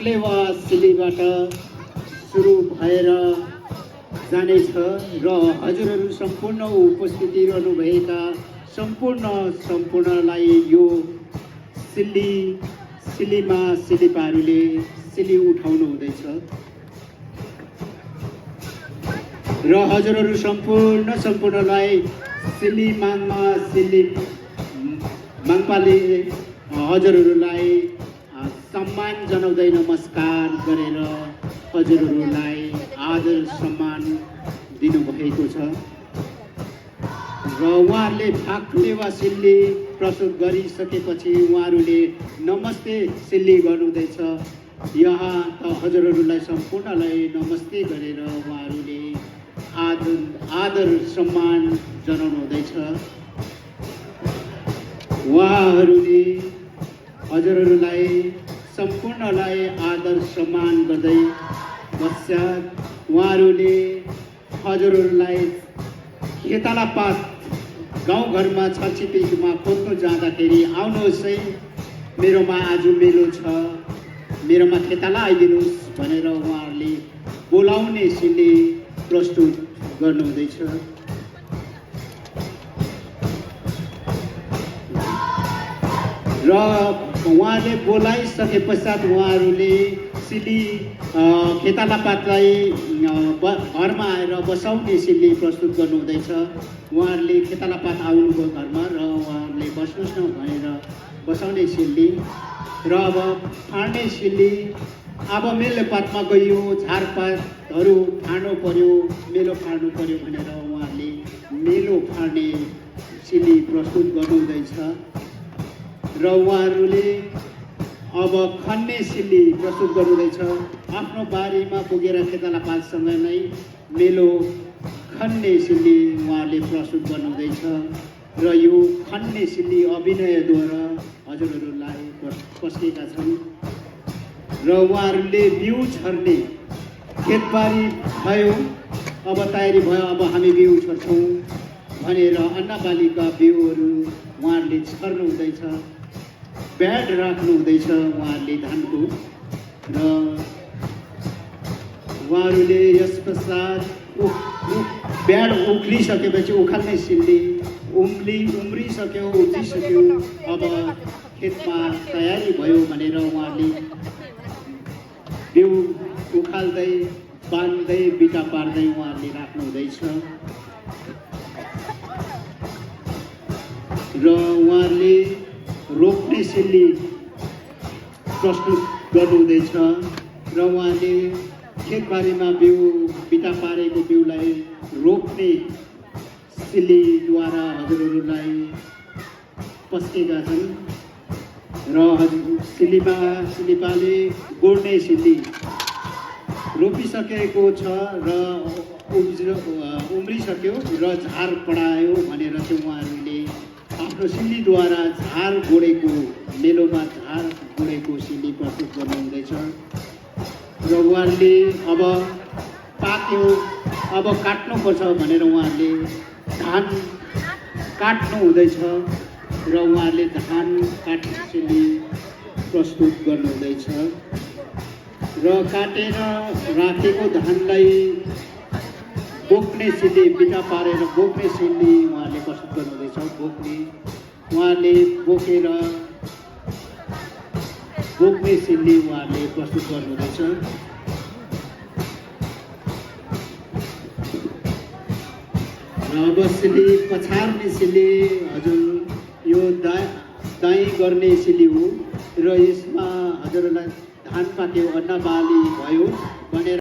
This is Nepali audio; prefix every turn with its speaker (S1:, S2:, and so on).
S1: फाक्ले वा सिलीबाट सुरु भएर जानेछ र हजुरहरू सम्पूर्ण उपस्थिति रहनुभएका सम्पूर्णलाई यो सिल्लीमा सिलिपाहरूले सिली उठाउनु हुँदैछ र हजुरहरू सम्पूर्णलाई सिली माङपाले हजुरहरूलाई सम्मान जनाउँदै नमस्कार गरेर हजुरहरूलाई आदर सम्मान दिनुभएको छ र उहाँहरूले फाक्ले वा सिल्ली प्रस्तुत गरिसकेपछि उहाँहरूले नमस्ते सिल्ली गर्नुहुँदैछ। यहाँ त हजुरहरूलाई सम्पूर्णलाई नमस्ते गरेर उहाँहरूले आदर सम्मान जनाउनु हुँदैछ। उहाँहरूले हजुरहरूलाई सम्पूर्णलाई आदर सम्मान गर्दै पश्चात उहाँहरूले हजुरहरूलाई खेताला पात गाउँघरमा छरछिमेकीमा खोज्नु जाँदाखेरि आउनुहोस् है, मेरोमा आज मेलो छ, मेरोमा खेताला आइदिनुहोस् भनेर उहाँहरूले बोलाउने सिल्ली प्रस्तुत गर्नुहुँदैछ। र उहाँले बोलाइसके पश्चात उहाँहरूले सिल्ली खेताला पातलाई घरमा आएर बसाउने सिल्ली प्रस्तुत गर्नुहुँदैछ। उहाँहरूले खेताला पात आउनुभयो घरमा र उहाँहरूले बस्नुहोस् न भनेर बसाउने सिल्ली र अब फाड्ने सिल्ली। अब मेलोपातमा गइयो, झारपातहरू फाड्नु पर्यो, मेलो फाड्नु पर्यो भनेर उहाँहरूले मेलो फाड्ने सिल्ली प्रस्तुत गर्नुहुँदैछ र उहाँहरूले अब खन्ने सिल्ली प्रस्तुत गर्नुहुँदैछ। आफ्नो बारीमा पुगेर खेताला पातसँग नै मेलो खन्ने सिल्ली उहाँहरूले प्रस्तुत गर्नुहुँदैछ र यो खन्ने सिल्ली अभिनयद्वारा हजुरहरूलाई पस्केका छन् र उहाँहरूले बिउ छर्ने खेतबारी भयो, अब तयारी भयो, अब हामी बिउ छर्छौँ भनेर अन्नबालीका बिउहरू उहाँहरूले छर्नु हुँदैछ। ब्याड राख्नु हुँदैछ उहाँहरूले धानको र उहाँहरूले यस पश्चात ब्याड उक्लिसकेपछि उखाल्ने सिल्ली उम्रिसक्यो, उब्जिसक्यो, अब खेतमा तयारी भयो भनेर उहाँहरूले बिउ उखाल्दै बाँध्दै बिटा पार्दै उहाँहरूले राख्नु हुँदैछ र उहाँहरूले रोप्ने सिल्ली प्रस्तुत गर्नुहुँदैछ र उहाँले खेतबारीमा बिटा पारेको बिउलाई रोप्ने सिल्लीद्वारा हजुरहरूलाई पस्केका छन् र सिलिपाले गोड्ने सिल्ली रोपिसकेको छ र उम्रिसक्यो र झार पडायो भनेर चाहिँ उहाँहरूले आफ्नो सिल्लीद्वारा झार गोडेको मेलोमा झार गोडेको सिल्ली प्रस्तुत गर्नुहुँदैछ र उहाँहरूले अब पाक्यो, अब काट्नुपर्छ भनेर उहाँहरूले धान काट्नु हुँदैछ र उहाँहरूले धान काट्ने सिल्ली प्रस्तुत गर्नुहुँदैछ र काटेर राखेको धानलाई बोक्ने सिल्ली, बिटा पारेर बोक्ने सिल्ली उहाँहरूले प्रस्तुत गर्नुहुँदैछ। उहाँहरूले बोक्ने सिल्ली उहाँहरूले प्रस्तुत गर्नुहुँदैछ र अब सिल्ली पछार्ने सिल्ली हजुर यो दाइँ गर्ने सिल्ली हो र यसमा हजुरलाई धान पाक्यो, अन्नबाली भयो भनेर